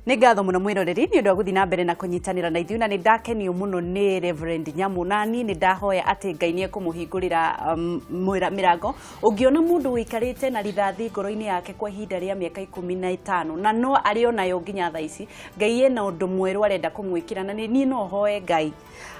Nĩ ngatho mũno mwĩroreri nĩ ũndũ wa gũthiĩ na mbere na kũnyitanĩra na ithuĩ, na nĩ ndakenio mũno nĩ Reverend Nyamu, na niĩ nĩ ndahoya atĩ Ngai nĩ ekũmũhingũrĩra mĩrango. Ũngĩona mũndũ ũikarĩte na rithathi ngoro-inĩ yake kwa ihinda rĩa mĩaka 15 na no arĩ onayo nginya thaa ici, Ngai ena ũndũ mwerũ arenda kũmwĩkĩra, na niĩ no hoe Ngai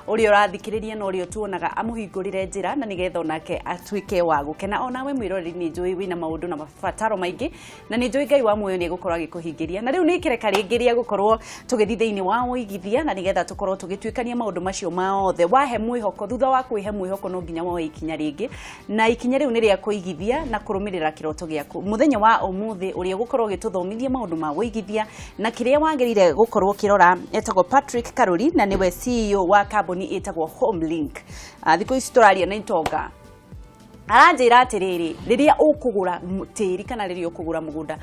ũrĩa ũrathikĩrĩria na ũrĩa ũtuonaga amũhingũrĩre njĩra, na nĩgetha onake atuĩke wa gũkena. Onawe mwĩroreri, nĩ njũĩ wĩna maũndũ na mabataro maingĩ, na nĩ njũĩ Ngai wa muoyo nĩ egũkorwo agĩkũhingĩria. Na rĩu nĩ ikereka rĩngĩ rĩa gũkorwo tũgĩthiĩ thĩinĩ wa ũigithia, na nĩgetha tũkorwo tũgĩtuĩkania maũndũ macio mothe. Wahe mwĩhoko, thutha wa kwĩhe mwĩhoko no nginya woe ikinya rĩngĩ, na ikinya rĩu nĩ rĩa kũigithia na kũrũmĩrĩra kĩroto gĩaku. Mũthenya wa ũmũthĩ ũrĩa ũgũkorwo ũgĩtũthomithia maũndũ ma ũigithia na kĩrĩa wagĩrĩire gũkorwo ũkĩrora etagwo Patrick Karuri, na nĩwe CEO wa kambuni ĩtagwo Homelink. Thikũ ici tũraria na itonga. Aranjĩra atĩrĩrĩ, rĩrĩa ũkũgũra tĩri kana rĩrĩa ũkũgũra mũgũnda,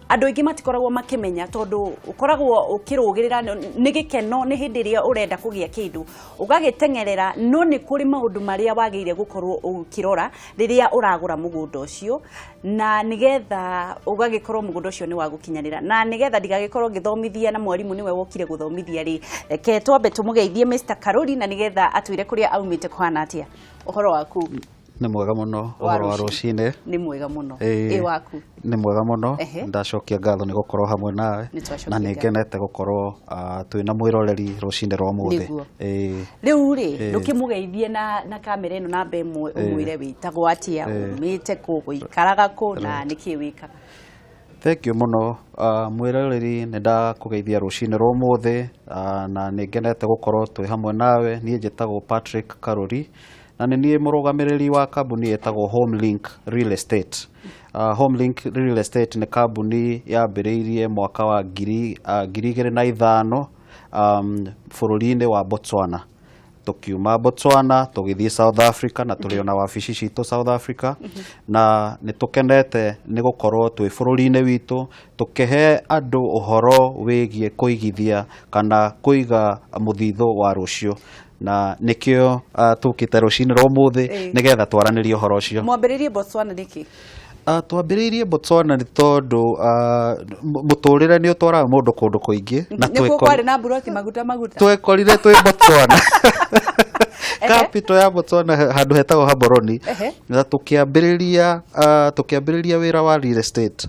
andũ aingĩ matikoragwo makĩmenya, tondũ ũkoragwo ũkĩrũgĩrĩra nĩ gĩkeno nĩ hĩndĩ ĩrĩa ũrenda kũgĩa kĩndũ ũgagĩteng'erera, no nĩ kũrĩ maũndũ marĩa wagĩrĩire gũkorwo ũkĩrora rĩrĩa ũragũra mũgũnda ũcio, na nĩgetha ũgagĩkorwo mũgũnda ũcio nĩ wa gũkinyanĩra. Na nĩgetha ndigagĩkorwo ngĩthomithia na mwarimũ nĩwe wokire gũthomithia rĩ, reke twambe tũmũgeithie Mr. Karuri, na nĩgetha atwĩre kũrĩa aumĩte kũhana atĩa. Ũhoro waku? Nĩ mwega mũno. Ũhoro wa rũcinĩ? Nĩ mwega mũno. Ĩ waku? Nĩ mwega mũno. Ndacokia ngatho nĩ gũkorwo hamwe nawe, na nĩ ngenete gũkorwo twĩna mwĩroreri rũcinĩ rwa ũmũthĩ. Rĩu rĩ, ndũkĩmũgeithie na kamera ĩno namba ĩmwe, ũmwĩre wĩtagwo atĩa, umĩte kũ, ũikaraga kũ, na nĩkĩ wĩkaga. Thank you mũno, mwĩroreri, nĩ ndakũgeithia rũcinĩ rwa ũmũthĩ, na nĩ ngenete gũkorwo twĩ hamwe nawe. Niĩ njĩtagwo Patrick Karuri, na nĩ niĩ mũrũgamĩrĩri wa kambuni ĩtagwo Homelink Real Estate. Homelink Real Estate nĩ kambuni yambĩrĩirie mwaka wa 2005 bũrũri-inĩ wa Botswana. Tũkiuma Botswana tũgĩthiĩ South Africa, na tũrĩ ona wabici citũ South Africa, na nĩ tũkenete nĩ gũkorwo twĩ bũrũri-inĩ witũ tũkĩhe andũ ũhoro wĩgiĩ kũigithia kana kũiga mũthithũ wa rũciũ, na nĩkĩo tũkĩte rũcinĩ rwa ũmũthĩ nĩgetha twaranĩrie ũhoro ũcio. Mwambĩrĩirie Botswana nĩkĩ? Twambĩrĩirie Botswana nĩ tondũ mũtũrĩre nĩ ũtwaraga mũndũ kũndũ kũingĩ, na nĩkuo kwarĩ na mburoti maguta maguta. Twekorire twĩ Botswana, capital ya Botswana, handũ hetagwo Gaborone, na tũkĩambĩrĩria wĩra wa real estate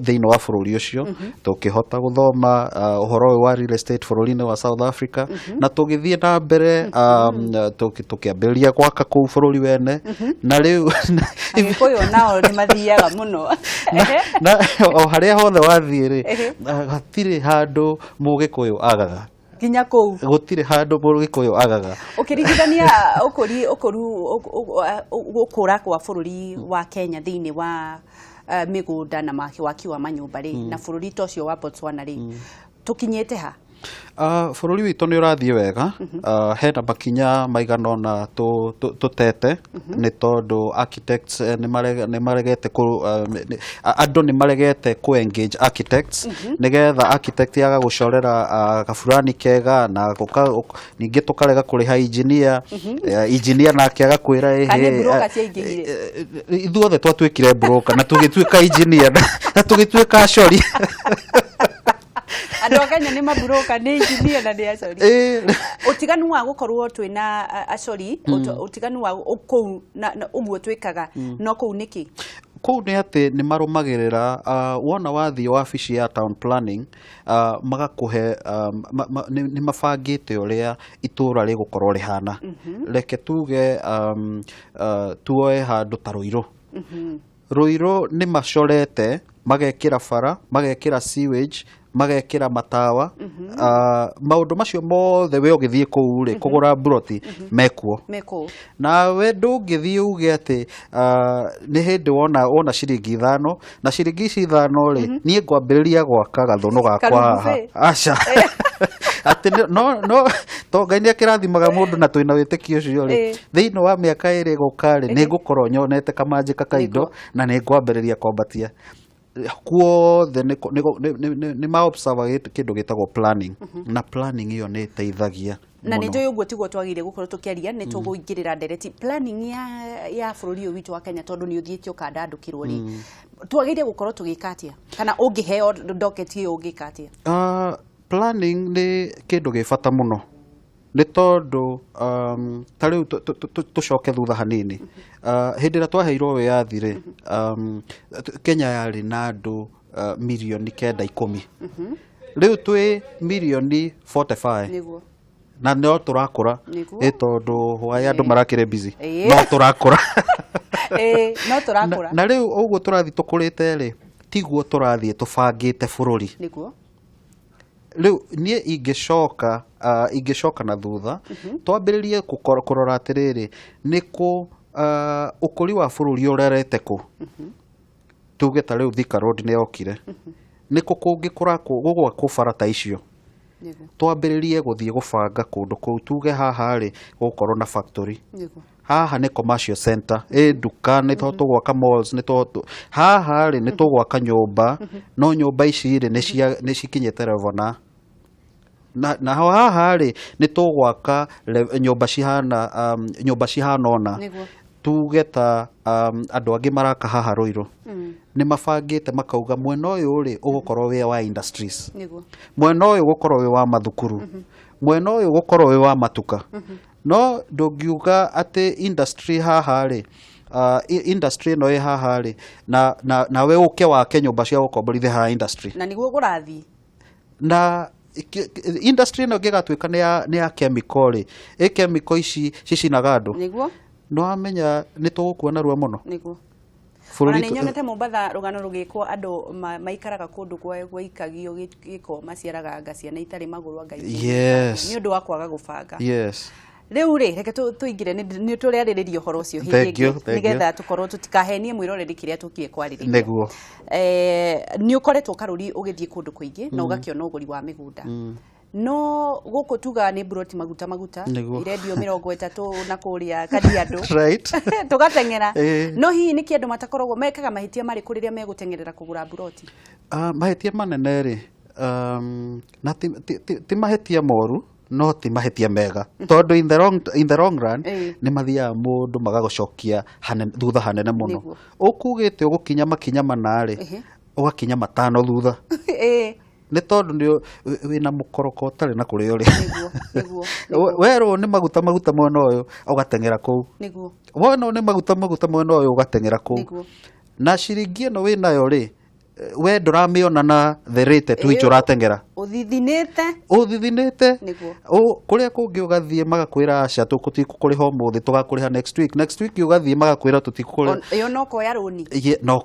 thĩinĩ wa bũrũri ũcio. Tũkĩhota gũthoma ũhoro ũyũ wa real estate bũrũri-inĩ wa South Africa, na tũgĩthiĩ na mbere, tũkĩambĩrĩria gwaka kũu bũrũri wene, na rĩu Agĩkũyũ nao nĩ mathiaga mũno. Na o harĩa hothe wathiĩ rĩ, hatirĩ handũ Mũgĩkũyũ agaga. Nginya kũu. Gũtirĩ handũ Mũgĩkũyũ agaga. Ũkĩringithania ũkũri ũkũru gũkũra kwa bũrũri wa Kenya thĩinĩ wa mĩgũnda na waki wa manyũmba rĩ, na bũrũri ta ũcio wa Botswana rĩ, tũkinyĩte ha? Bũrũri witũ nĩ ũrathiĩ wega. Hena makinya maigana ũna tũtete, nĩ tondũ architects nĩ maregete andũ nĩ maregete kũ engage architects, nĩgetha architect agagũcorera gaburani kega, na ningĩ tũkarega kũrĩha engineer, engineer nake agakwĩra Kana nĩ broker ciaingĩhire? Ithuothe twatuĩkire broker na tũgĩtuĩka engineer na tũgĩtuĩka acori. Andũ a Kenya nĩ maburoka, nĩ engineer na nĩ acori. Ũtiganu wa gũkorwo twĩna acori, ũtiganu wa kũu na ũguo twĩkaga no kũu nĩkĩ? Kũu nĩ atĩ nĩ marũmagĩrĩra, wona wathiĩ wabici ya town planning, magakũhe nĩ mabangĩte ũrĩa itũũra rĩgũkorwo rĩhana. Reke tuge tuoe handũ ta Rũirũ. Rũirũ nĩ macorete, magekĩra bara, magekĩra sewage, magekĩra matawa, maũndũ macio mothe we ũgĩthiĩ kũu rĩ kũgũra mburoti mekuo. Mekuo. Nawe ndũngĩthiĩ uge atĩ nĩ hĩndĩ wona ciringi 5, na ciringi ici 5 rĩ, niĩ ngwambĩrĩria gwaka gathũnũ gakwa Karubu haha. bĩ. Aca. Atĩ no to Ngai nĩ akĩrathimaga mũndũ na twĩna wĩtĩkio ũcio rĩ, thĩinĩ wa mĩaka 2 gũka rĩ, nĩ ngũkorwo nyonete kamanjĩka ka indo na nĩ ngwambĩrĩria kwambatia. Kuothe nĩ ma observe kĩndũ gĩtagwo planning, na planning ĩyo nĩ ĩteithagia Na nĩ mũno. njũĩ ũguo tiguo twagĩrĩire gũkorwo tũkĩaria. Nĩ tũgũingĩrĩra ndereti planning ya bũrũri ũyũ witũ wa Kenya, tondũ nĩ ũthiĩte ũkandandũkĩrwo rĩ, twagĩrĩire gũkorwo tũgĩka atĩa, kana ũngĩheo docket ĩyo ũngĩka atĩa? Planning nĩ kĩndũ gĩ bata mũno, nĩ tondũ ta rĩu tũcoke thutha hanini. Hĩndĩ ĩrĩa twaheirwo wĩyathi rĩ, Kenya yarĩ na andũ mirioni 9, 10. Rĩu twĩ mirioni 45. Na no tũrakũra. Ĩ tondũ hwaĩ andũ marakĩrĩ busy. No tũrakũra. Ĩĩ, no tũrakũra. Na rĩu ũguo tũrathiĩ tũkũrĩte rĩ, tiguo tũrathiĩ tũbangĩte bũrũri. Rĩu niĩ ingĩcoka na thutha, twambĩrĩrie kũrora atĩrĩrĩ, nĩ kũ ũkũri wa bũrũri ũrorete kũ. Tuge ta rĩu Thika Road nĩ yokire, nĩ kũ kũngĩkũra gũgwakwo bara ta icio? Twambĩrĩrie gũthiĩ gũbanga kũndũ kũu, tuge haha rĩ gũgũkorwo na factory, haha nĩ commercial center, ĩ nduka, nĩ tũgwaka malls, nĩ haha rĩ nĩ tũgwaka nyũmba, no nyũmba ici rĩ nĩ cikinyĩte level na naho haha rĩ nĩ tũgwaka nyũmba cihana ũna. Tuge ta andũ angĩ maraka haha Ruiru, nĩ mabangĩte makauga mwena ũyũ rĩ ũgũkorwo wĩ wa industries, mwena ũyũ ũgũkorwo wĩ wa mathukuru, mwena ũyũ ũgũkorwo wĩ wa matuka. No ndũngiuga atĩ industry haha rĩ, industry ĩno ĩ haha rĩ, nawe ũke wake nyũmba cia gũkomborithia haha industry. Na nĩguo kũrathiĩ. Na industry ĩno ĩngĩgatuĩka nĩ ya chemical rĩ, ĩ chemical ici cicinaga andũ. Nĩ wamenya nĩ tũgũkua narua mũno. Bũrũri. Ona nĩ nyonete Mombatha rũgano rũgĩkwo, andũ maikaraga kũndũ gwaikagio gĩko, maciaraga anga ciana itarĩ magũrũ, anga itarĩ nĩ ũndũ wa kwaga gũbanga. Rĩu rĩ, reke tũingĩre, nĩ tũrĩarĩrĩria ũhoro ũcio hĩndĩ Thank you, ĩngĩ, thank you. nĩgetha tũkorwo tũtikahenie mwĩroreri kĩrĩa tũkie kwarĩrĩria. Nĩ ũkoretwo, Karũri, ũgĩthiĩ kũndũ kũingĩ na ũgakĩona ũgũri wa mĩgũnda, no gũkũ tugaga nĩ mburoti maguta maguta, irendio 30 na kũrĩa Kajiado, tũgateng'era. No hihi nĩkĩ andũ matakoragwo mekaga mahĩtia marĩkũ rĩrĩa megũteng'erera kũgũra mburoti? Mahĩtia manene rĩ, na ti mahĩtia moru, no ti mahĩtia mega, tondũ in the long run nĩ mathiaga mũndũ magagũcokia thutha hanene mũno. Ũkugĩte ũgũkinya makinya mana rĩ, ũgakinya 5 thutha, nĩ tondũ nĩ wĩna mũkoroko ũtarĩ na kũrĩa ũrĩ. Nĩguo nĩguo Werwo nĩ maguta maguta mwena ũyũ, ũgateng'era kũu. Wona nĩ maguta maguta mwena ũyũ, ũgateng'era kũu. Na ciringi ĩno wĩnayo rĩ, we ndũramĩona na the rate at which ũrateng'era. Ũthithinĩte. Ũthithinĩte. Kũrĩa kũngĩ ũgathiĩ magakwĩra, aca, tũtikũkũrĩha ũmũthĩ, tũgakũrĩha next week. Next week ũgathiĩ magakwĩra tũtikũkũrĩha. Ĩyo no koya rũni.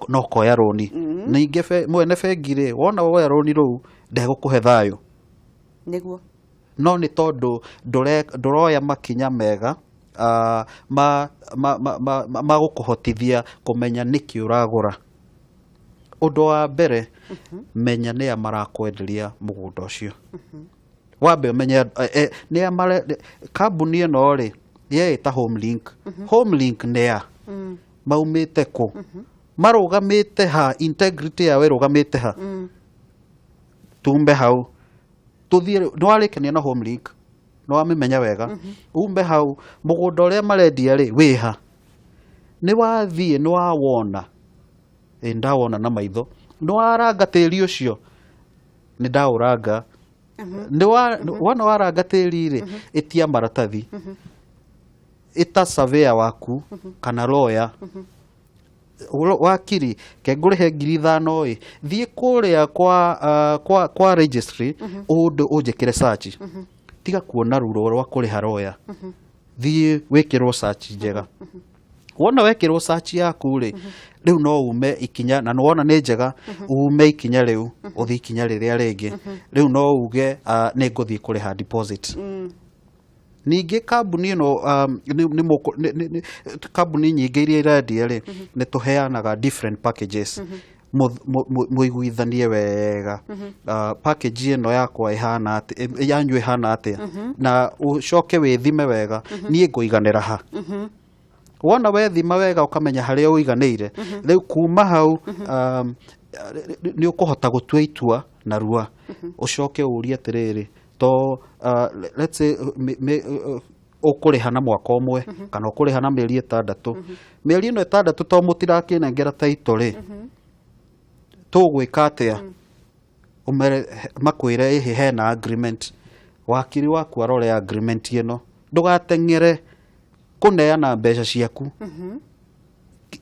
No koya rũni. Ningĩ mwene bengi rĩ, wona woya rũni rũu ndegũkũhe thayũ. No nĩ tondũ ndũroya makinya mega ma gũkũhotithia kũmenya nĩkĩ ũragũra. Ũndũ wa mbere, menya nĩa marakwenderia mũgũnda ũcio. Wambe ũmenye nĩa mare kambuni ĩno rĩ yeĩta Homelink. Homelink nĩa maumĩte kũ, marũgamĩte ha, integrity yao ĩrũgamĩte ha? Tumbe hau tũthiĩ rĩu, nĩ warĩkania na Homelink, nĩ wamĩmenya wega, umbe hau, mũgũnda ũrĩa marendia rĩ wĩha? Nĩ wathiĩ nĩ wawona? Ĩ, ndawona na maitho. Nĩ waranga tĩri ũcio? Nĩ ndaũranga. Nĩ wona waranga tĩri rĩ, ĩtia maratathi, ĩta surveyor waku kana lawyer. Wakiri ke ngũrĩhe 5,000 ĩ, thiĩ kũrĩa kwa registry ũndũ ũnjĩkĩre search. Tiga kuona ruo rwa kũrĩha lawyer, thiĩ wĩkĩrwo search njega. Wona wekĩrwo search yaku rĩ, rĩu no ume ikinya, na nĩwona nĩ njega, ume ikinya rĩu ũthiĩ ikinya rĩrĩa rĩngĩ. Rĩu no uge nĩ ngũthiĩ kũrĩha deposit. Ningĩ kambuni ĩno, kambuni nyingĩ iria irendia rĩ, nĩ tũheanaga different packages. Mũiguithanie wega, package ĩno yakwa ĩhana atĩ, yanyu ĩhana atĩa, na ũcoke wĩthime wega, niĩ ngũiganĩra ha. Wona wethima wega ũkamenya harĩa ũiganĩire, rĩu kuma hau Nĩ ũkũhota gũtua itua narua, ũcoke ũrie atĩrĩrĩ, to let's say ũkũrĩha na mwaka ũmwe kana ũkũrĩha na mĩeri 6, mĩeri ĩno 6 to mũtirakĩnengera title rĩ, tũgwĩka atĩa? Ũmere makwĩre ĩhĩ hena agreement. Wakiri waku arore agreement ĩno. Ndũgateng'ere kũneana mbeca ciaku,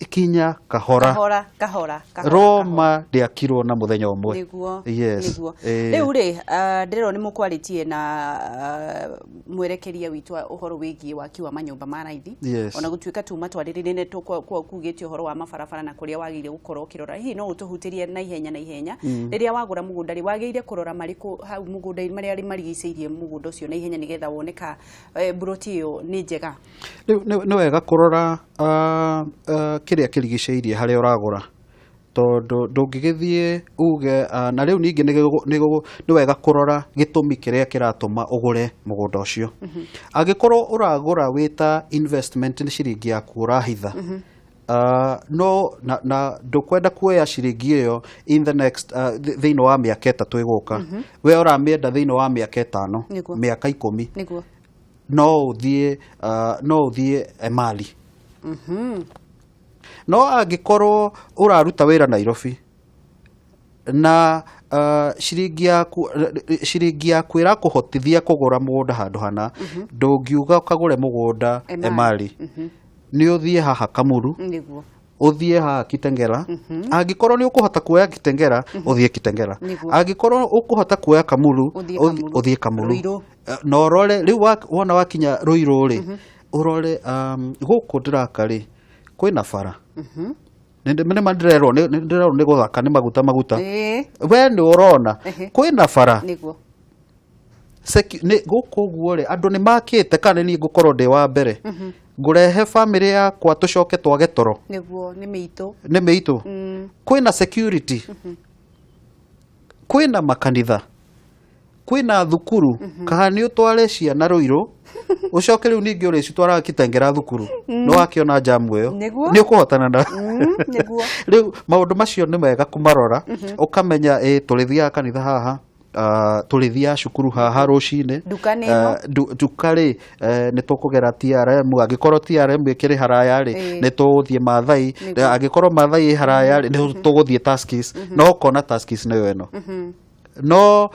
kinya kahora. Kahora kahora kahora. Roma ndĩakirwo na mũthenya ũmwe. Nĩguo. Yes. Nĩguo. Rĩu rĩ, ndĩrerwo nĩ mũkwarĩtie na mwerekeria witũ wa ũhoro wĩgiĩ waki wa manyũmba ma raithi. Ona gũtuĩka tuma twarĩrĩrie nĩ kugĩte ũhoro wa mabarabara na kũrĩa wagĩrĩire gũkorwo ũkĩrora, hihi no ũtũhutĩrie na ihenya na ihenya, rĩrĩa wagũra mũgũnda rĩ, wagĩrĩire kũrora marĩkũ hau mũgũnda-inĩ marĩa marigicĩirie mũgũnda ũcio na ihenya, nĩgetha wone ka mburoti ĩyo nĩ njega? Rĩu nĩ wega kũrora kĩrĩa kĩrigicĩirie harĩa ũragũra, tondũ ndũngĩgĩthiĩ uge na rĩu ningĩ nĩ wega kũrora gĩtũmi kĩrĩa kĩratũma ũgũre mũgũnda ũcio. Angĩkorwo ũragũra wĩ ta investment, nĩ ciringi yaku ũrahitha, no na ndũkwenda kuoya ciringi ĩyo in the next thĩinĩ wa mĩaka 3 ĩgũka, we ũramĩenda thĩinĩ wa mĩaka 5, mĩaka 10, no ũthiĩ Emali. No angĩkorwo ũraruta wĩra Nairobi na ciringi yaku ĩrakũhotithia kũgũra mũgũnda handũ hana, ndũngiuga ũkagũre mũgũnda Emali. Emali. Nĩ ũthiĩ haha Kamuru, ũthiĩ haha Kitengela. Angĩkorwo nĩ ũkũhota kuoya Kitengela, ũthiĩ Kitengela. Angĩkorwo ũkũhota kuoya Kamuru, Ũthiĩ Kamuru. Ũthiĩ Kamuru. Ruiru. Na ũrore rĩu wona wakinya Ruiru rĩ, ũrore gũkũ ndĩraka rĩ, kwĩna bara? Nĩ ndĩrerwo nĩ gũthaka, nĩ maguta maguta. We nĩ ũrona kwĩna bara? Nĩ gũkũ ũguo rĩ, andũ nĩ makĩte kana niĩ ngũkorwo ndĩ wa mbere ngũrehe famĩlĩ yakwa tũcoke twage toro? Nĩguo, nĩ mĩitũ. Nĩ mĩitũ. Kwĩna security, kwĩna makanitha, kwĩna thukuru, kana nĩ ũtware ciana Rũirũ, ũcoke rĩu ningĩ ũrĩcitwaraga Kitengera thukuru, nĩ wakĩona jamu ĩyo? Nĩ ũkũhotana na rĩu maũndũ macio nĩ mega kũmarora, ũkamenya ĩ tũrĩthiaga kanitha haha, tũrĩthiaga cukuru haha rũcinĩ. Nduka nĩ ĩno. Nduka rĩ, nĩ tũkũgera TRM. Angĩkorwo TRM ĩkĩrĩ haraya rĩ, nĩ tũgũthiĩ Maathai. Angĩkorwo Maathai ĩ haraya rĩ, nĩ tũgũthiĩ Tuskys. No ũkona Tuskys nĩyo ĩno. No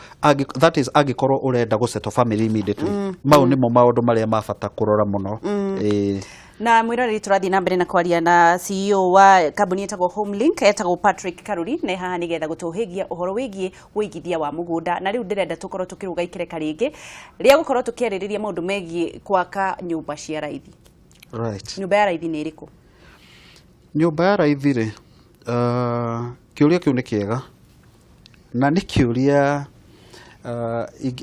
that is angĩkorwo ũrenda gũ settle family immediately. Mau nĩmo maũndũ marĩa ma bata kũrora mũno. Ĩĩ. Na mwiroreri, tũrathiĩ na mbere na kwaria na CEO wa kambuni ĩtagwo Homelink, etagwo Patrick Karuri, na haha nĩgetha gũtũhĩgia ũhoro wĩgiĩ ũigithia wa mũgũnda. Na rĩu ndĩrenda tũkorwo tũkĩrũga ikereka rĩngĩ rĩa gũkorwo tũkĩarĩrĩria maũndũ megiĩ gwaka nyũmba cia raithi. Nyũmba ya raithi nĩ ĩrĩkũ? Nyũmba ya raithi rĩ, kĩũria kĩu nĩ kĩega na nĩ kĩũria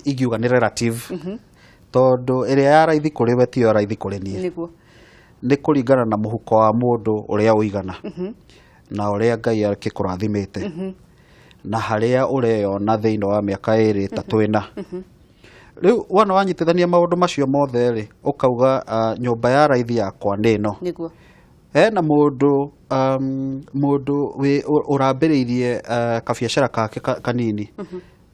ingiuga nĩ relative, tondũ ĩrĩa ya raithi kũrĩ we tiyo ya raithi kũrĩ niĩ. Nĩ kũringana na mũhuko wa mũndũ ũrĩa ũigana na ũrĩa Ngai akĩkũrathimĩte na harĩa ũreyona thĩinĩ wa mĩaka 2, 3, 4. Rĩu wona wanyitithania maũndũ macio mothe rĩ, ũkauga nyũmba ya raithi yakwa nĩ ĩno. Hena mũndũ ũrambĩrĩirie kabiacara kake kanini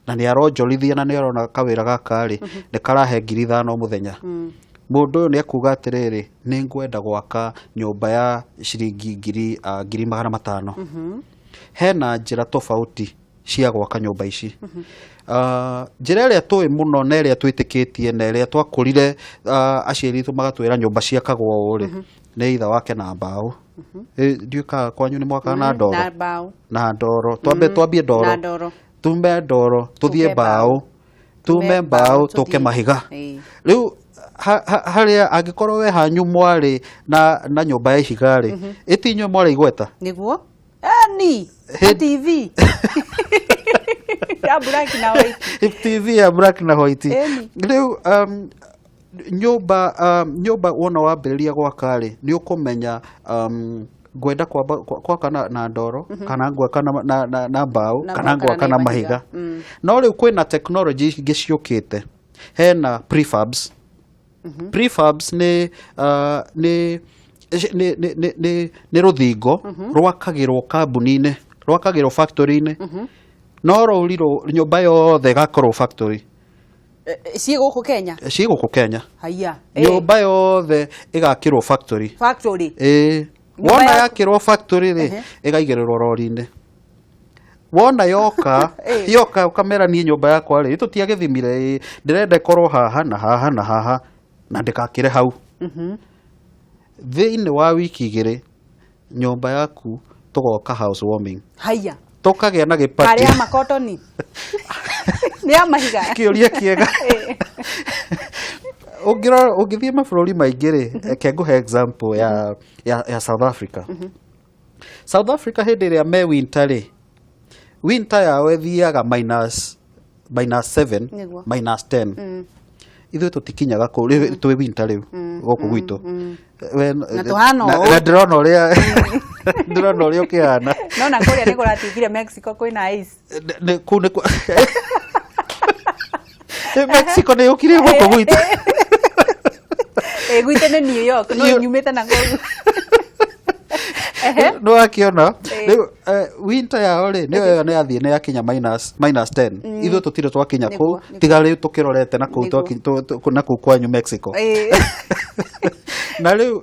na nĩ aronjorithia na nĩ arona kawĩra gaka rĩ, nĩ karahe 5,000 mũthenya. Mũndũ ũyũ nĩ ekuga atĩrĩrĩ, nĩ ngwenda gwaka nyũmba ya ciringi 500,000. Hena njĩra tofauti cia gwaka nyũmba ici. Njĩra ĩrĩa tũĩ mũno na ĩrĩa twĩtĩkĩtie na ĩrĩa twakũrire aciari aitũ magatwĩra nyũmba ciakagwo ũũ rĩ, nĩ itha wake na mbaũ. Ndiũĩ kana kwanyu nĩ mwakaga na ndoro? Na mbaũ. Na ndoro. Twambe twambie ndoro. Na ndoro. Tume ndoro tũthiĩ Tũke mbaũ, tume mbaũ tũke tũthiĩ. Mahiga. Rĩu harĩa angĩkorwo we hanyu mwarĩ na nyũmba ya ihiga rĩ, ĩti inyuĩ mwarĩ igweta. Nĩguo ani na TV ya black na white. TV ya black na white. Ĩni. Rĩu nyũmba wona wambĩrĩria gwaka rĩ, nĩ ũkũmenya ngwenda kwamba gwaka na ndoro kana ngwaka na mbaũ Na kana mbaũ ngwaka kana na na mahiga. mahiga. No rĩu kwĩna technology ingĩ ciũkĩte, hena prefabs. Prefabs nĩ rũthingo rwakagĩrwo kambuni-inĩ. Rwakagĩrwo factory-inĩ, no rũri nyũmba yothe ĩgakorwo factory. Ciĩ gũkũ Kenya? Ciĩ gũkũ Kenya. Haiya. Nyũmba yothe ĩgakĩrwo factory. Factory. Ĩĩ. Nyũmba Wona yakĩrwo factory rĩ, ĩgaigĩrĩrwo rori-inĩ. Wona yoka, yoka ũkamera niĩ nyũmba yakwa rĩ, tũtiagĩthimire, ĩĩ, ndĩrenda ĩkorwo haha na haha na haha na ndĩgakĩre hau. Thĩinĩ wa wiki 2 nyũmba yaku tũgoka house warming. Haiya. Tũkagĩa na gĩpati. Karĩ ya makotoni? Nĩ ya mahiga? Kĩũria kĩega. Ũngĩrora, ũngĩthiĩ mabũrũri maingĩ rĩ, reke ngũhe example ya South Africa. South Africa hĩndĩ ĩrĩa me winter rĩ, winter yao ĩthiaga minus 7, minus 10. Ithuĩ tũtikinyaga kũu rĩu, twĩ winter rĩu gũkũ gwitũ. Na tũhana ũũ. Na ndĩrona ũrĩa ũkĩhana. Nona kũrĩa nĩ kũratuĩkire Mexico kwĩna ice. Kũu nĩ Mexico nĩ yũkire gũkũ gwitũ. Ĩ, gwitũ nĩ New York, no nyumĩte na kũu. Nĩ wakĩona rĩu winter yao rĩ, nĩyo ĩyo nĩ yathiĩ nĩ yakinya minus 10. Ithuĩ tũtirĩ twakinya kũu, tiga rĩu tũkĩrorete na kũu na kũu kwanyu Mexico. Na rĩu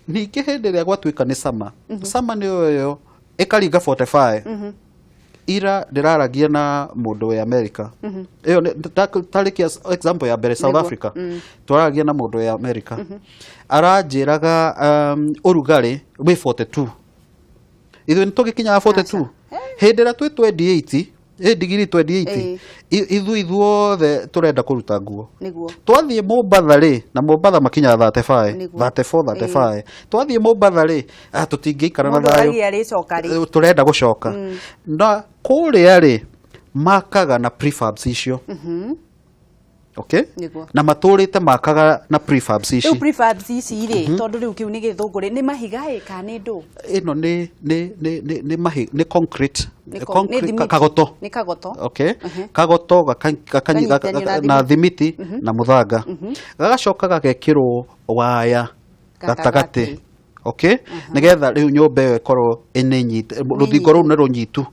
ningĩ hĩndĩ ĩrĩa gwatuĩka nĩ summer, summer nĩyo ĩyo ĩkaringa 45. Ira ndĩraragia na mũndũ wĩ America. Ĩyo tarĩkia example ya mbere South Africa. Twaragia na mũndũ wĩ America. Aranjĩraga ũrugarĩ wĩ 42. Ithuĩ nĩ tũgĩkinyaga 42. Hĩndĩ ĩrĩa twĩ 28, ĩ digiri 28, ithuĩ ithuothe tũrenda kũruta nguo. Twathiĩ Mombatha rĩ, na Mombatha makinyaga 35, 34, 35. Twathiĩ Mombatha rĩ, tũtingĩikara na Mũndũ thayũ. aragia rĩcoka rĩ. Tũrenda gũcoka. Na kũrĩa rĩ, makaga na prefabs icio. Okay? Na matũrĩte makaga na prefabs ici. Rĩu prefabs ici rĩ, tondũ rĩu kĩu nĩ gĩthũngũ rĩ, nĩ mahiga ĩ kana nĩ ndũ? Ĩno nĩ mahiga, nĩ concrete. Nĩ Concrete, nĩ thimiti. Kagoto. Nĩ kagoto. Okay. Kagoto Kanyitanio na na thimiti na mũthanga. Gagacoka gagekĩrwo waya gatagatĩ. Okay? Nĩgetha rĩu nyũmba ĩyo ĩkorwo ĩnĩnyite, rũthingo rũu nĩ rũnyitu.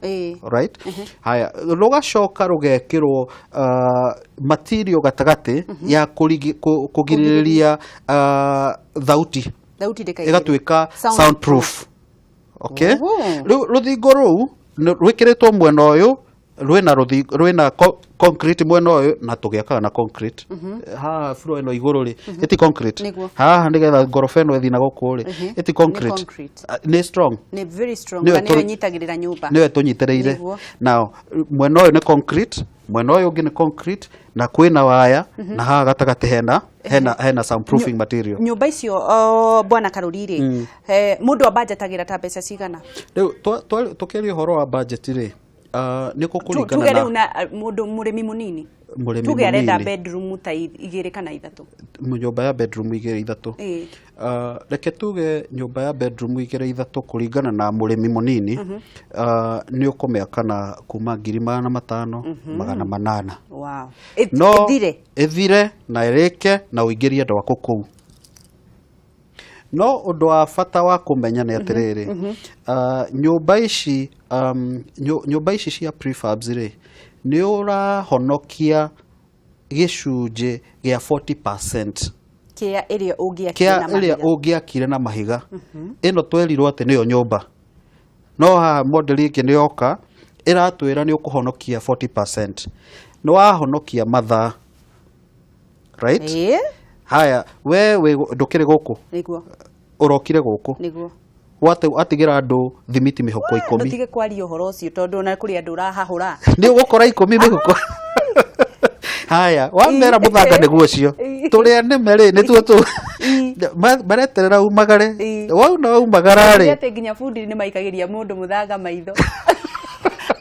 Right? Haya, rũgacoka rũgekĩrwo material gatagatĩ ya kũgirĩrĩria thauti. Thauti ndĩkaingĩre. Ĩgatuĩka Sound soundproof. Okay? Rĩu rũthingo rũu rwĩkĩrĩtwo mwena ũyũ, rwĩna rũthingo, rwĩna concrete mwena ũyũ, na tũgĩakaga na concrete. Haha floor ĩno igũrũ rĩ, ĩti concrete. Haha nĩgetha ngoroba ĩno ĩthiĩ na gũkũ rĩ, ĩti concrete. Nĩ concrete. Nĩ strong. Nĩ very strong. Nĩyo Na nĩyo ĩnyitagĩrĩra nyũmba. Nĩyo ĩtũnyitĩrĩire. Now, mwena ũyũ nĩ concrete, mwena ũyũ ũngĩ nĩ concrete, na kwĩna waya, na haha gatagatĩ hena soundproofing material. Nyũmba icio, bwana Karuri rĩ, mũndũ ambanjetagĩra ta mbeca cigana? Rĩu tũkĩaria ũhoro wa budget rĩ, nĩ gũkũringana Tuge na rĩu na mũndũ mũrĩmi mũnini. Mũrĩmi Tuge arenda mũnini. bedroom ta 2 kana 3. Nyũmba ya bedroom 2 3. Reke tuge nyũmba ya bedroom 2 3 kũringana na mũrĩmi mũnini, nĩ ũkũmĩaka na kuma ngiri magana matano, magana manana. Wow. No Ĩthire. ĩthire na ĩrĩke na ũingĩrie andũ aku kũu. No ũndũ wa bata wa kũmenya nĩ atĩrĩrĩ, nyũmba ici, nyũmba ici cia prefabs rĩ, nĩ ũrahonokia gĩcunjĩ gĩa 40% kĩa ĩrĩa ũngĩakire kĩa na ĩrĩa mahiga. ũngĩakire na mahiga. Ĩno twerirwo atĩ nĩyo nyũmba, no haha model ĩngĩ nĩ yoka ĩratwĩra nĩ ũkũhonokia 40%. Nĩ wahonokia mathaa, right? Haya, we wĩ ndũkĩrĩ gũkũ? Ũrokire gũkũ. Watigĩra andũ thimiti mĩhuko 10. Ndũtige kwaria ũhoro ũcio tondũ ona kũrĩ andũ ũrahahũra. Nĩ ũgũkora 10 mĩhuko. Haya, wamera mũthanga nĩguo ũcio. Tũrĩa nĩme rĩ, nĩtuo tũ. Mareterera umagare. Wauna waumagara rĩ. Atĩ nginya bundi nĩ maikagĩria mũndũ mũthanga maitho.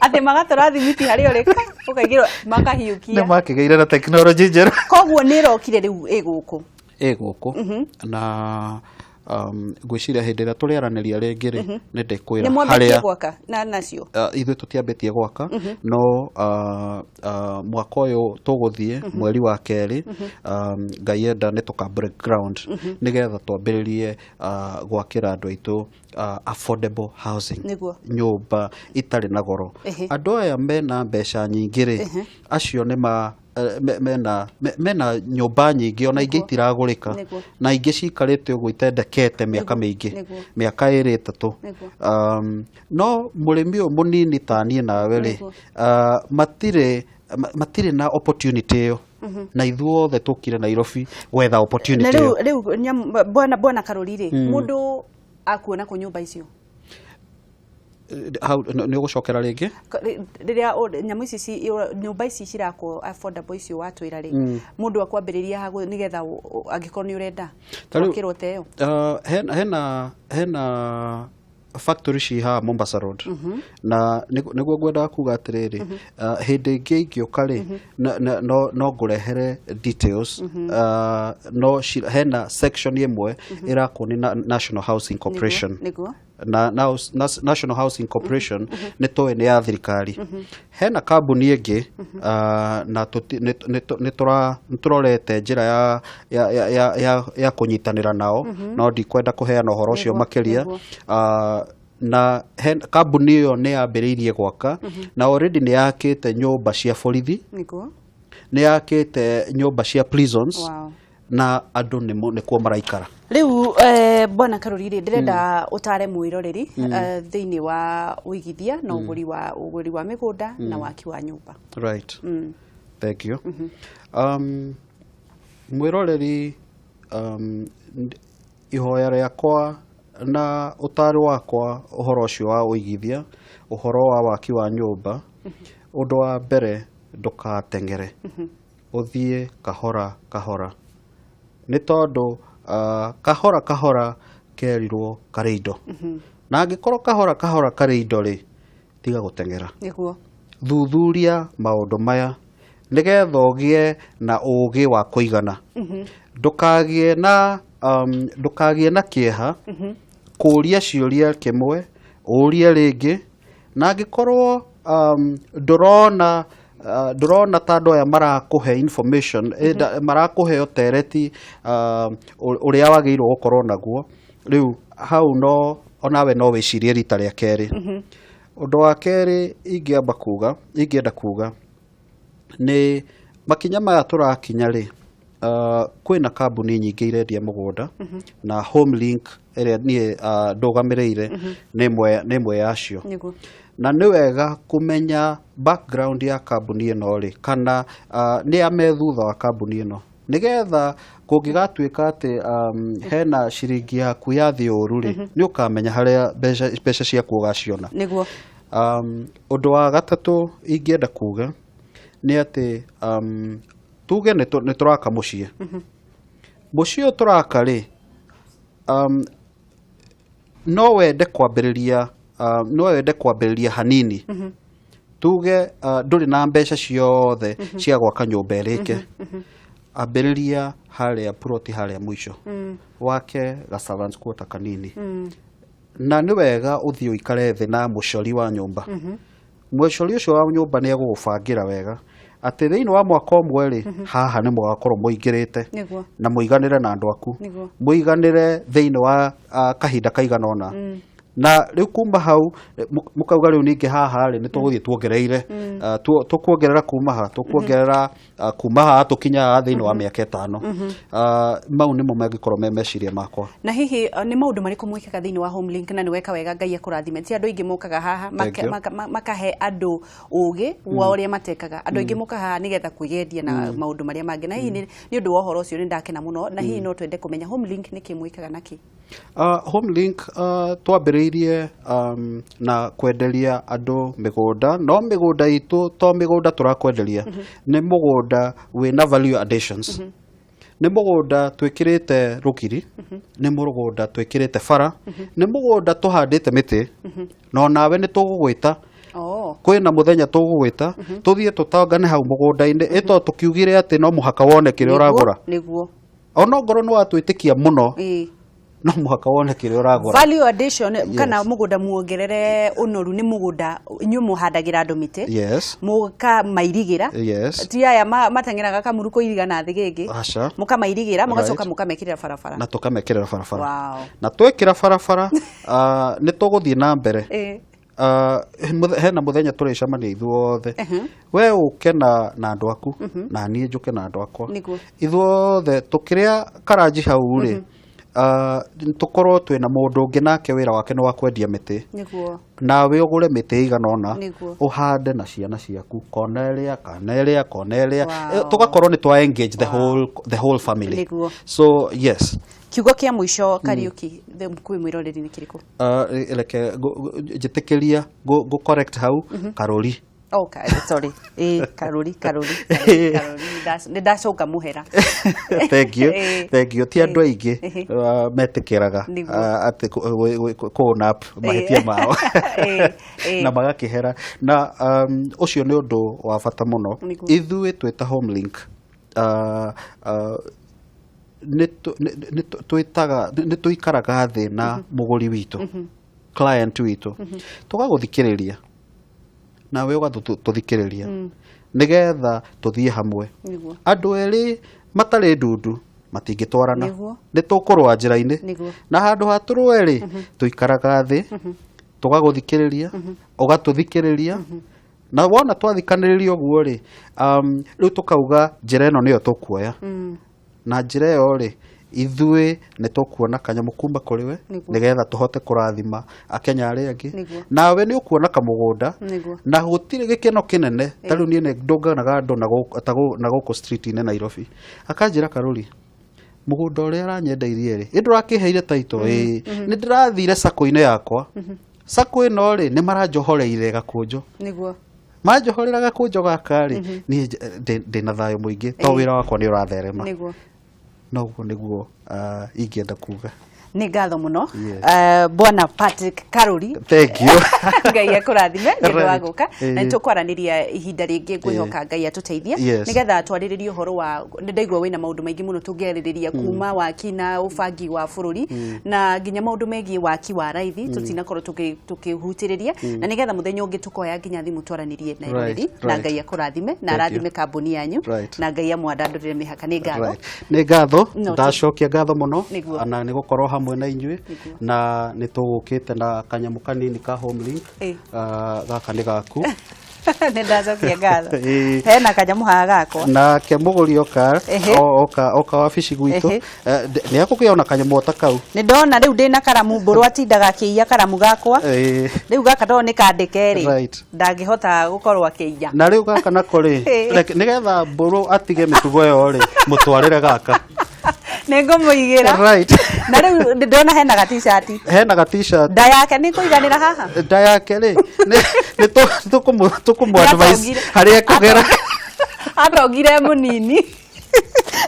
Atĩ magatũra thimiti harĩa ũrĩ, ũkaigĩrwo makahiũkia. Nĩ makĩgĩire na tekinoronjĩ njerũ. Koguo nĩ ĩrokire rĩu ĩ gũkũ. Ĩ gũkũ. Na ngwĩciria hĩndĩ ĩrĩa tũrĩaranĩria rĩngĩ rĩ, nĩ ndĩkwĩra Nĩ mwambĩtie harĩa gwaka na nacio? Ithuĩ tũtiambĩtie gwaka, no Mwaka ũyũ tũgũthiĩ mweri wa kerĩ, Ngai enda nĩ tũka break ground nĩgetha twambĩrĩrie gwakĩra andũ aitũ affordable housing. Nyũmba itarĩ na goro. Andũ aya mena mbeca nyingĩ rĩ, acio nĩ ma mena nyũmba nyingĩ, ona ingĩ itiragũrĩka, na ingĩ cikarĩte ũguo itendekete mĩaka mĩingĩ, mĩaka 2, 3. No mũrĩmi ũyũ mũnini ta niĩ nawe rĩ, matirĩ na opportunity ĩyo, na ithuothe tũkire Nairobi gwetha Na opportunity rĩu ĩyo. Rĩu bwana Karori rĩ, mũndũ akuona kũ nyũmba icio? Hau nĩ ũgũcokera rĩngĩ. Rĩrĩa nyamũ ici nyũmba ici cirakwo affordable icio watwĩra rĩ, mũndũ akwambĩrĩria ha nĩgetha angĩkorwo nĩ ũrenda Ta rĩu- gwakĩrwo ta ĩyo? Hena factory ci haha Mombasa Road, na nĩguo ngwendaga kuga atĩrĩrĩ, hĩndĩ ĩngĩ ingĩũka rĩ, no ngũrehere details. No hena section ĩmwe ĩrakwo nĩ National Housing Corporation. Na National Housing Corporation nĩ tũĩ nĩ ya thirikari. Hena kambuni ĩngĩ, na nĩ tũrorete njĩra ya kũnyitanĩra nao, no ndikwenda kũheana ũhoro ũcio makĩria. Na kambuni ĩyo nĩ yambĩrĩirie gwaka na already nĩ yakĩte nyũmba cia borithi, nĩ yakĩte nyũmba cia prisons, na andũ nĩkuo maraikara. Rĩu bwana Karori rĩ, ndĩrenda ũtare mwĩroreri thĩinĩ wa ũigithia na ũgũri wa mĩgũnda na waki wa nyũmba. Right. Thank you. Mwĩroreri, ihoya rĩakwa na ũtaaro wakwa ũhoro ũcio wa ũigithia, ũhoro wa waki wa nyũmba, ũndũ wa mbere, ndũgateng'ere, ũthiĩ kahora kahora, nĩ tondũ kahora kahora kerirwo karĩ indo, na angĩkorwo kahora kahora karĩ indo rĩ, tiga gũteng'era. Thuthuria maũndũ maya nĩgetha ũgĩe na ũgĩ wa kũigana, ndũkagĩe na kĩeha kũũria ciũria kĩmwe, ũrie rĩngĩ, na angĩkorwo ndũrona ta andũ aya marakũhe information, marakũhe ũtereti ũrĩa wagĩrĩirwo gũkorwo naguo rĩu hau, no onawe no wĩcirie rita rĩa kerĩ. Ũndũ wa kerĩ ingĩamba kuga, ingĩenda kuga nĩ makinya maya tũrakinya rĩ, kwĩna kambuni nyingĩ irendia mũgũnda, na Homelink ĩrĩa niĩ ndũgamĩrĩire nĩ ĩmwe yacio. Na nĩ wega kũmenya background ya kambuni ĩno rĩ, kana nĩ a me thutha wa kambuni ĩno, nĩgetha kũngĩgatuĩka atĩ hena ciringi yaku yathiĩ ũru rĩ, nĩ ũkamenya harĩa mbeca ciaku ũgaciona. Ũndũ wa gatatũ ingĩenda kuga nĩ atĩ tuge nĩ tũraka mũciĩ, mũciĩ ũyũ tũraka rĩ, no wende kwambĩrĩria hanini. Tuge ndũrĩ na mbeca ciothe cia gwaka nyũmba ĩrĩke, ambĩrĩria harĩa ploti harĩa mũico, wake ga servants quarter kanini, na nĩ wega ũthiĩ ũikare thĩ na mũcori wa nyũmba. Mũcori ũcio wa nyũmba nĩ egũgũbangĩra wega atĩ thĩinĩ wa mwaka ũmwe rĩ, haha nĩ mũgakorwo mũingĩrĩte na mũiganĩre na andũ aku, mũiganĩre thĩinĩ wa kahinda kaigana ũna, na rĩu kuma hau mũkauga rĩu ningĩ haha rĩ, nĩ tũgũthiĩ tuongereire, tũkuongerera kuma haha, tũkuongerera kuma haha tũkinya haha thĩinĩ wa mĩaka 5. Mau nĩmo mangĩkorwo me meciria makwa. Na hihi nĩ maũndũ marĩkũ mwĩkaga thĩinĩ wa Homelink? Na nĩ weka wega, Ngai akũrathime. Ti andũ aingĩ mokaga haha Thank you. makahe andũ ũgĩ wa ũrĩa matekaga. Andũ aingĩ mokaga haha nĩgetha kwĩyendia na maũndũ marĩa mangĩ, na hihi nĩ ũndũ wa ũhoro ũcio nĩ ndakena mũno, na hihi no twende kũmenya Homelink nĩ kĩ mwĩkaga na kĩ? Homelink twambĩrĩirie na kwenderia andũ mĩgũnda, no mĩgũnda itũ to mĩgũnda tũrakwenderia, nĩ mũgũnda wĩna value additions, nĩ mũgũnda twĩkĩrĩte rũgiri, nĩ mũgũnda twĩkĩrĩte bara, nĩ mũgũnda tũhandĩte mĩtĩ, na onawe nĩ tũgũgwĩta. Kwĩna mũthenya tũgũgwĩta tũthiĩ tũtongane hau mũgũnda-inĩ, ĩto tũkiugire atĩ no mũhaka wone kĩrĩa ũragũra, onongorwo nĩ watwĩtĩkia mũno. No mũhaka wone kĩrĩa ũragũra. Value addition. Yes. Kana mũgũnda muongerere ũnoru nĩ mũgũnda inyuĩ mũhandagĩra andũ mĩtĩ, mũkamairigĩra. Ti aya mateng'eraga kamuru kũiriga na thĩ gĩngĩ. Aca. Mũkamairigĩra, mũgacoka mũkamekĩrĩra barabara. Na tũkamekĩrĩra barabara. Na twekĩra barabara, nĩ tũgũthiĩ na mbere. Hena mũthenya tũrĩcemania ithuothe, we ũke na andũ aku na niĩ njũke na andũ akwa, ithuothe tũkĩrĩa karanji hau rĩ, tũkorwo twĩna mũndũ ũngĩ nake wĩra wake nĩ wa kwendia mĩtĩ. Nawe ũgũre mĩtĩ ĩigana ũna, ũhande na ciana ciaku kona ĩrĩa, kana ĩrĩa, kona ĩrĩa. Tũgakorwo nĩ twa engage the whole family. So yes. Kiugo kĩa mũico, Kariũki, kwĩ mwĩroreri nĩ kĩrĩkũ? Reke njĩtĩkĩria ngũ correct hau, Karũri. Oh, sorry. Karũri, Karũri, Karũri, Karũri. Nĩ ndacoka mũhera. Thank you. Thank you. Ti andũ aingĩ metĩkĩraga atĩ kũ own up mahĩtia mao Ĩĩ. na magakĩhera na ũcio nĩ ũndũ wa bata mũno. Ithuĩ twĩta Homelink, nĩ twĩtaga, nĩ tũikaraga thĩ na mũgũri witũ, client witũ, tũgagũthikĩrĩria nawe ũgatũthikĩrĩria nĩgetha tũthiĩ hamwe. Andũ erĩ matarĩ ndundu matingĩtwarana. Nĩ tũkũrũa njĩra-inĩ. Na handũ ha tũrũe rĩ, tũikaraga thĩ, tũgagũthikĩrĩria, ũgatũthikĩrĩria, na wona twathikanĩrĩria ũguo rĩ, rĩu tũkauga njĩra ĩno nĩyo tũkuoya, na njĩra ĩyo rĩ, ithuĩ nĩ tũkuona kanyamũ kuma kũrĩ we nĩgetha tũhote kũrathima akenya arĩa angĩ. Nawe nĩ ũkuona kamũgũnda. Na gũtirĩ gĩkeno kĩnene ta rĩu niĩ nĩ ndũnganaga andũ na gũkũ street-inĩ Nairobi, akanjĩra, "Karũri, mũgũnda ũrĩa aranyendeirie rĩ, ĩ ndũrakĩheire taito?" Ĩĩ, nĩ ndĩrathire sacco-inĩ yakwa, sacco ĩno rĩ, nĩ maranjohoreire gakũnjo. Manjohorera gakũnjo gaka rĩ, niĩ ndĩna thayũ mũingĩ to wĩra wakwa nĩ ũratherema. Noguo nĩguo ingĩenda kuga. Nĩ ngatho mũno. Yes. Bwana Patrick Karuri. Thank you. Ngai akũrathime nĩ ũndũ wa gũka na nĩtũkwaranĩria ihinda rĩngĩ, ngwĩhoka Ngai atũteithie nĩgetha twarĩrĩrie ũhoro wa, nĩ ndaigua wĩna maũndũ maingĩ mũno tũngĩarĩrĩria, kuma waki na ũbangi wa bũrũri na nginya maũndũ megiĩ waki wa raithi tũtinakorwo tũkĩhutĩrĩria, na nĩgetha mũthenya ũngĩ tũkoya nginya thimũ twaranĩrie na eroreri, na Ngai akũrathime na Thank you. arathime kambuni yanyu na Ngai amwandandũrĩre mĩhaka. Nĩ ngatho. Right. Nĩ ngatho. No, Ndacokia ngatho mũno na nĩ gũkorwo hamwe na inyuĩ, na nĩ tũgũkĩte na kanyamũ kanini ka Homelink. Gaka nĩ gaku. Nĩ ndacokia ngatho. Hena kanyamũ haha gakwa. Nake mũgũri oka oka wabici gwitũ, nĩ akũgĩa ona kanyamũ ta kau. Nĩ ndona rĩu ndĩna karamu, mbũrũ atindaga akĩiya karamu gakwa. Rĩu gaka tondũ nĩ kandĩke rĩ, ndangĩhota gũkorwo akĩiya. Na rĩu gaka nako rĩ, nĩgetha mbũrũ atige mĩtugo ĩyo rĩ, mũtwarĩre gaka. Nĩ ngũmũigĩra. Na rĩu ndona hena ga t-shirt. Hena ga t-shirt. Nda yake nĩ kũiganĩra haha. Nda yake rĩ, nĩ tũkũmũ advice harĩa ekũgera. Atongire mũnini.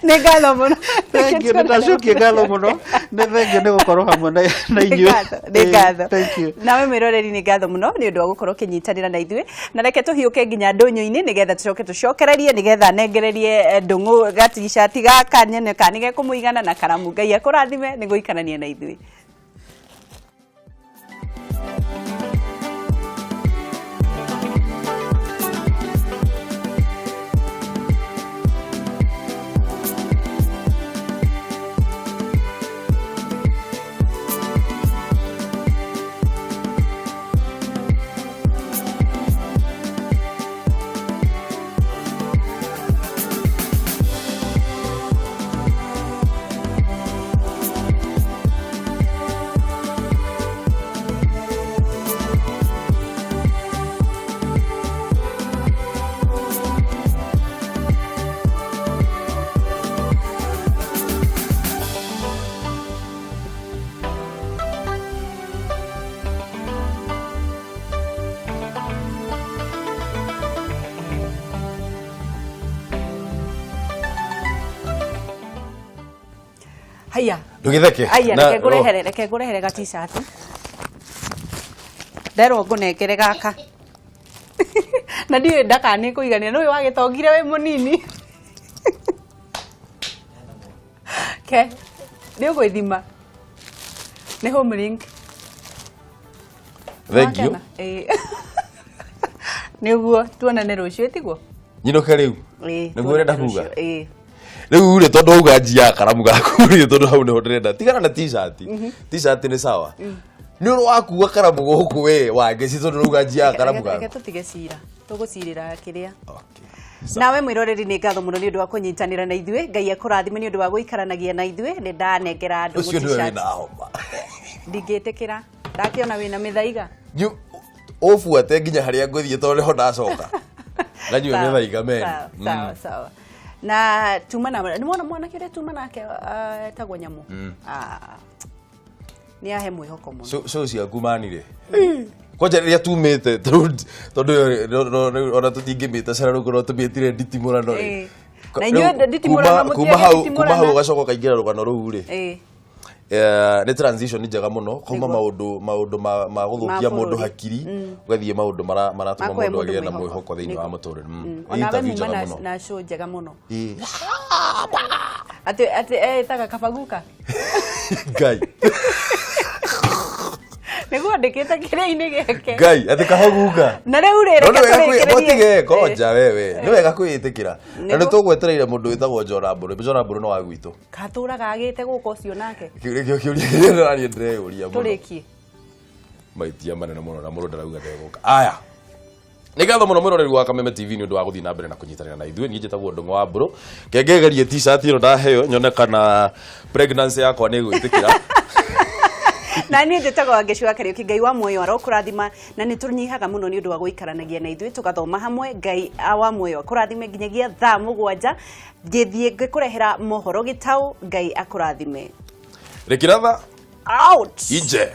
Nĩ ngatho mũno. Thank you, nĩ ndacokia ngatho mũno, nĩ thank you nĩ gũkorwo hamwe na inyuĩ. Nĩ ngatho. Thank you. Nawe mwĩroreri, nĩ ngatho mũno nĩ ũndũ wa gũkorwo ũkĩnyitanĩra na ithuĩ, na reke tũhiũke nginya ndũnyũ-inĩ nĩgetha tũcoke tũcokererie, nĩgetha nengererie ndũng'ũ ga t-shirt gaka nyone kana nĩ gekũmũigana na karamu. Ngai akũrathime nĩ gũikarania na ithuĩ. Haya. Ndũgĩtheke. Aya, reke ngũrehere ga t-shirt. Nderwo ngũnengere gaka na ndiũĩ ndakana nĩ kũiganĩra nĩ ũyũ wagĩtongire wĩ mũnini, ke nĩ ũgwĩthima. Nĩ home link. Thank you. Wakena? Ĩĩ. Nĩguo tuonane rũciũ tiguo? Nyinũke rĩu. Ĩĩ, Nĩguo ũrenda tuonane kuga? rũciũ, ĩĩ. Rĩu rĩ, tondũ wauga njiaga karamu gaku rĩ, tondũ hau nĩho ndĩrenda tigana na t-shirt. T-shirt nĩ sawa, nĩ ũrĩ wakua karamu gũkũ we wangeci, tondũ rauga njiaga karamu Reke gaku. tũtige cira, tũgũcirĩra kĩrĩa. Okay. Nawe mwĩroreri, nĩ ngatho mũno nĩ ũndũ wa kũnyitanĩra na ithuĩ. Ngai akũrathime nĩ ũndũ wa gũikaranagia na ithuĩ. Nĩ ndanengera andũ Ũcio nĩwe t-shirt. wĩna homa. Ndingĩtĩkĩra, ndakĩona wĩna mĩthaiga. Ũbuate nginya harĩa ngũthiĩ, tondũ nĩho ndacoka nganyue Sawa, mĩthaiga meni. Sawa, sawa, sawa. Na tuma na nĩ wona mwanake ũrĩa tuma nake, etagwo Nyamũ. Ah, nĩ ahe mwĩhoko mũno. Show ciaku manire kwanja rĩrĩa tumĩte, tondũ ona tũtingĩmĩta cararũkũ, no tũmĩtire nditimũrano rĩ. Na inyuĩ nditimũrano Kuma hau, mũtiage kuma hau nditimũrana. ũgacoka ũkaingĩra rũgano rũu rĩ. Nĩ transition njega mũno kuma maũndũ ma gũthũkia Ma mũndũ bũrũri. hakiri, ũgathiĩ maũndũ maratũma Makũhe mũndũ mũndũ agĩe na mwĩhoko. mwĩhoko thĩinĩ wa mũtũrĩre. Nĩ Onawe interview muma njega na, mũno. na show njega mũno. Atĩ etaga kabaguka. Ngai. Nĩguo andĩkĩte kĩrĩa-inĩ gĩake. Ngai, atĩ kahaguka. Na rĩu rĩ, No reke nĩ wega tũrĩkĩrĩrie. motige konja wewe, nĩ wega kwĩĩtĩkĩra na nĩ tũgwetereire mũndũ wĩtagwo Njora Mbũrũ. Njora Mbũrũ no wa gwitũ. Katũraga agĩte gũka ũcio nake. Kĩu nĩkĩo kĩũria kĩrĩa ndĩraniĩ ndĩreyũria mũno. Tũrĩkie. Maitia manene mũno na mũndũ ndarauga ndegũka. Aya, nĩ ngatho mũno mwĩroreri wa Kameme TV nĩ ũndũ wa gũthiĩ na mbere na kũnyitanĩra na ithuĩ. Niĩ njĩtagwo Ndũng'ũ wa Mbũrũ. Kengegerie t-shirt ĩno ndaheo, nyone kana pregnancy yakwa nĩ ĩgwĩtĩkĩra. Na niĩ njĩtagwo Wangeci wa Kariũki. Ngai wa muoyo arokũrathima, na nĩ tũnyihaga mũno nĩ ũndũ wa gũikaranagia na ithuĩ tũgathoma hamwe. Ngai wa muoyo akũrathime nginyagia thaa 7 ngĩthiĩ ngĩkũrehera mohoro gĩtaũ. Ngai akũrathime. Rĩkĩratha. Out. Inje.